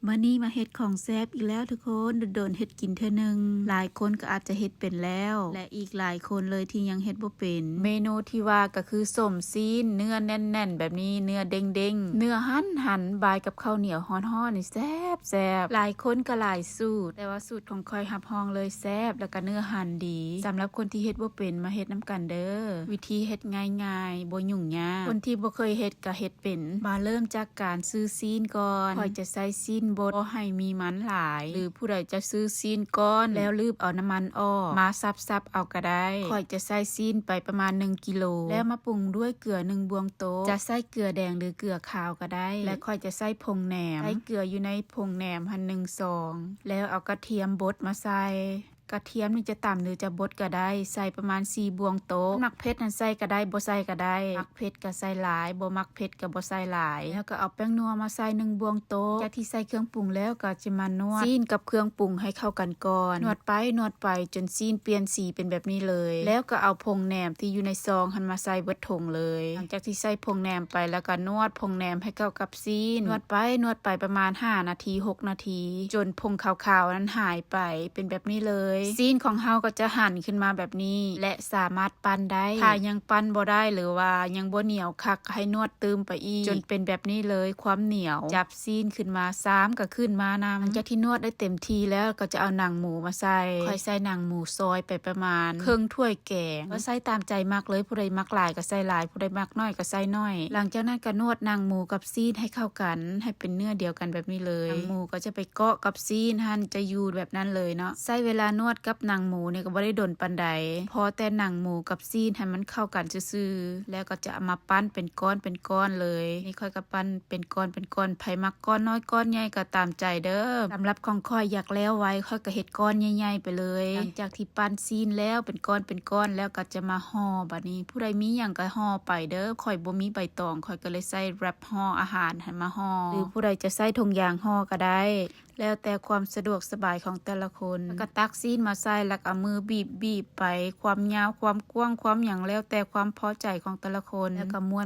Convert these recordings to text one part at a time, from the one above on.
ມື້ນີ້ມາເຮັດຂອງແຊບອີກແລ້ວທຸກຄົນ, ດົນໆເຮັດກິນເທື່ອໜຶ່ງ. ຫຼາຍຄົນກໍອາດຈະເຮັດເປັນແລ້ວ ແລະ ອີກຫຼາຍຄົນເລີຍທີ່ຍັງເຮັດບໍ່ເປັນ. ເມນູທີ່ວ່າກໍຄືສົ້ມຊີ້ນ ເນື້ອແໜ້ນໆແບບນີ້, ເນື້ອເດ້ງໆ ເນື້ອຫັນໆ ບາຍກັບເຂົ້າໜຽວຮ້ອນໆນີ້ແຊບໆ. ຫຼາຍຄົນກໍຫຼາຍສູດ, ແຕ່ວ່າສູດຂອງຂ້ອຍຮັບຮອງເລີຍແຊບ ແລ້ວກໍເນື້ອຫັນດີ. ສຳລັບຄົນທີ່ເຮັດບໍ່ເປັນ ມາເຮັດນຳກັນເດີ້. ວິທີເຮັດງ່າຍໆ ບໍ່ຫຍຸ້ງຍາກ. ຄົນທີ່ບໍ່ເຄີຍເຮັດກໍເຮັດ ເປັນ. ມາເລີ່ມຈາກການຊື້ຊີ້ນກ່ອນ. ຂ້ອຍຈະໃຊ້ຊີ້ນບົດ ບໍ່ໃຫ້ມີມັນຫຼາຍ ຫຼືຜູ້ໃດຈະຊື້ຊີ້ນກ້ອນ ແລ້ວລືບເອົານ້ຳມັນອອກ ມາສັບໆເອົາກໍໄດ້. ຂ້ອຍຈະໃຊ້ຊີ້ນໄປປະມານໜຶ່ງກິໂລ ແລ້ວມາປຸງດ້ວຍເກືອໜຶ່ງບ່ວງໂຕະ, ຈະໃຊ້ເກືອແດງ ຫຼືເກືອຂາວກໍໄດ້. ແລະ ຂ້ອຍຈະໃຊ້ຜົງແໜມ, ໃສ່ເກືອຢູ່ໃນຜົງແໜມຫັ້ນໜຶ່ງຊອງ ແລ້ວເອົາກະທຽມບົດມາໃສ່. ກະທຽມນີ້ຈະຕຳ ຫຼືຈະບົດກໍໄດ້, ໃສ່ປະມານສີ່ບ່ວງໂຕະ. ມັກເຜັດນັ້ນໃສ່ກໍໄດ້ ບໍ່ໃສ່ກໍໄດ້, ມັກເຜັດກໍໃສ່ຫຼາຍ, ບໍ່ມັກເຜັດກໍບໍ່ໃສ່ຫຼາຍ. ແລ້ວກໍເອົາແປ້ງນົວມາໃສ່ໜຶ່ງບ່ວງໂຕະ. ຈາກທີ່ໃສ່ເຄື່ອງປຸງແລ້ວ ກໍຈະມານວດຊີ້ນກັບເຄື່ອງປຸງໃຫ້ເຂົ້າກັນກ່ອນ. ນວດໄປນວດໄປຈົນຊີ້ນປ່ຽນສີເປັນແບບນີ້ເລີຍ. ແລ້ວກໍເອົາຜົງແໜມທີ່ຢູ່ໃນຊອງຫັ້ນມາໃສ່ເບິດຖົງເລີຍ. ຫຼັງຈາກທີ່ໃສ່ຜົງແໜມໄປແລ້ວ ກໍນວດຜົງແໜມໃຫ້ເຂົ້າກັບຊີ້ນ. ນວດໄປນວດໄປປະມານຫ້ານາທີ ຫົກນາທີ ຈົນຜົງຂາວໆນັ້ນຫາຍ ໄປເປັນແບບນີ້ເລີຍ. ຊີ້ນຂອງເຮົາກໍຈະຫັນຂຶ້ນມາແບບນີ້ ແລະ ສາມາດປັ້ນໄດ້. ຖ້າຍັງປັ້ນບໍ່ໄດ້ ຫຼືວ່າຍັງບໍ່ໜຽວຄັກ ໃຫ້ນວດຕື່ມໄປອີກ ຈົນເປັນແບບນີ້ເລີຍ. ຄວາມໜຽວ ຈັບຊີ້ນຂຶ້ນມາຊາມກໍຂຶ້ນມານຳ. ຫຼັງຈາກທີ່ນວດໄດ້ເຕັມທີ່ແລ້ວ ກໍຈະເອົາໜັງໝູມາໃສ່. ຂ້ອຍໃສ່ໜັງໝູຊອຍໄປປະມານເຄິ່ງຖ້ວຍແກງ. ກໍໃສ່ຕາມໃຈມັກເລີຍ, ຜູ້ໃດມັກຫຼາຍກໍໃສ່ຫຼາຍ, ຜູ້ໃດມັກໜ້ອຍກໍໃສ່ໜ້ອຍ. ຫຼັງຈາກນັ້ນກໍນວດໜັງໝູກັບຊີ້ນໃຫ້ເຂົ້າກັນ ໃຫ້ເປັນເນື້ອດຽວກັນແບບນີ້ເລີຍ. ໜັງໝູກໍຈະໄປ ເກາະກັບຊີ້ນຫັ້ນ ຈະຢູ່ແບບນັ້ນເລີຍເນາະ. ໃຊ້ເວລານວດກັບໜັງໝູນີ້ກໍບໍ່ໄດ້ດົນປານໃດ, ພໍແຕ່ໜັງໝູກັບຊີ້ນໃຫ້ມັນເຂົ້າກັນຊື່ໆ ແລ້ວກໍຈະເອົາມາປັ້ນເປັນກ້ອນເປັນກ້ອນເລີຍ. ນີ້ຂ້ອຍກໍປັ້ນເປັນກ້ອນເປັນກ້ອນ, ໃຜມັກກ້ອນນ້ອຍກ້ອນໃຫຍ່ກໍຕາມໃຈເດີ້. ສຳລັບຂອງຂ້ອຍຢາກແລ້ວໄວ, ຂ້ອຍກໍເຮັດກ້ອນໃຫຍ່ໆໄປເລີຍ. ຫຼັງຈາກທີ່ ປັ້ນຊີ້ນແລ້ວເປັນກ້ອນເປັນກ້ອນແລ້ວກໍຈະມາຫໍ່. ບາດນີ້ຜູ້ໃດມີຫຍັງກໍຫໍ່ໄປເດີ້, ຂ້ອຍບໍ່ມີໃບຕອງ ຂ້ອຍກໍເລີຍໃຊ້ແຣັບຫໍ່ອາຫານຫັ້ນມາຫໍ່ ຫຼືຜູ້ໃດຈະໃຊ້ຖົງຢາງຫໍ່ກໍໄດ້ ແລ້ວແຕ່ຄວາມສະດວກສະບາຍຂອງແຕ່ລະຄົນ. ແລ້ວກໍຕັກຊີ້ນມາໃສ່ ແລ້ວກໍເອົາມືບີບໆໄປ, ຄວາມຍາວ ຄວາມກວ້າງ ຄວາມຫຍັງ ແລ້ວແຕ່ຄວາມພໍໃຈຂອງແຕ່ລະຄົນ. ແລ້ວກໍມ້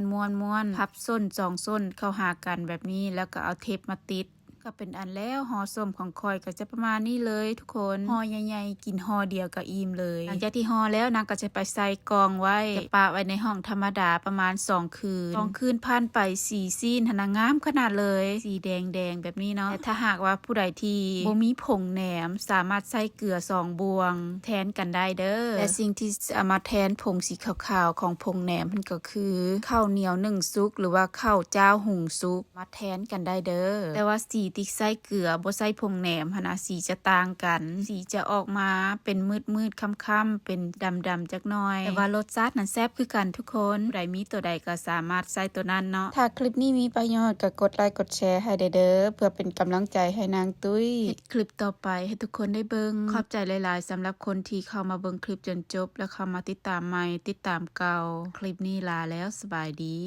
ວນໆໆ ພັບສົ້ນສອງສົ້ນເຂົ້າຫາກັນແບບນີ້ ແລ້ວກໍເອົາເທັບມາຕິດ. ກໍເປັນອັນແລ້ວ. ຫໍ່ສົ້ມຂອງຂ້ອຍກໍຈະປະມານນີ້ເລີຍທຸກຄົນ, ຫໍ່ໃຫຍ່ໆ ກິນຫໍ່ດຽວກໍອີ່ມເລີຍ. ຫຼັງຈາກທີ່ຫໍ່ແລ້ວ ນາງກໍຈະໄປໃສ່ກ່ອງໄວ້, ຈະປະໄວ້ໃນຫ້ອງທຳມະດາປະມານສອງຄືນ. ສອງຄືນຜ່ານໄປ ສີຊີ້ນຫັ້ນນະງາມຂະໜາດເລີຍ, ສີແດງໆແບບນີ້ເນາະ. ແຕ່ຖ້າຫາກວ່າຜູ້ໃດທີ່ບໍ່ມີຜົງແໜມ ສາມາດໃສ່ເກືອສອງບ່ວງແທນກັນໄດ້ເດີ້. ແລະສິ່ງທີ່ຈະເອົາມາແທນຜົງສີຂາວໆຂອງຜົງແໜມຫັ້ນກໍຄື ເຂົ້າໜຽວໜຶ້ງສຸກ ຫຼືວ່າເຂົ້າຈ້າວຫຸງສຸກ ມາແທນກັນໄດ້ເດີ້. ແຕ່ວ່າສີທີ່ໃສ່ເກືອ ບໍ່ໃສ່ຜົງແໜມຫັ້ນນະ ສີຈະຕ່າງກັນ, ສີຈະອອກມາເປັນມືດໆ ຄ້ຳໆ ເປັນດຳໆຈັກໜ້ອຍ, ແຕ່ວ່າລົດຊາດນັ້ນແຊບຄືກັນທຸກຄົນ. ຜູ້ໃດມີຕົວໃດກໍສາມາດໃຊ້ຕົວນັ້ນເນາະ. ຖ້າຄລິບນີ້ມີປະໂຫຍດກໍກົດໄລກົດແຊໃຫ້ແດ່ເດີ້ ເພື່ອເປັນກຳລັງໃຈໃຫ້ນາງຕຸ້ຍເຮັດຄລິບຕໍ່ໄປໃຫ້ທຸກຄົນໄດ້ເບິ່ງ. ຂອບໃຈຫຼາຍໆ ສຳລັບຄົນທີ່ເຂົ້າມາເບິ່ງຄລິບຈົນຈົບ ແລະ ເຂົ້າມາຕິດຕາມໃໝ່ ຕິດຕາມເກົ່າ. ຄລິບນີ້ລາແລ້ວ, ສະບາຍດີ.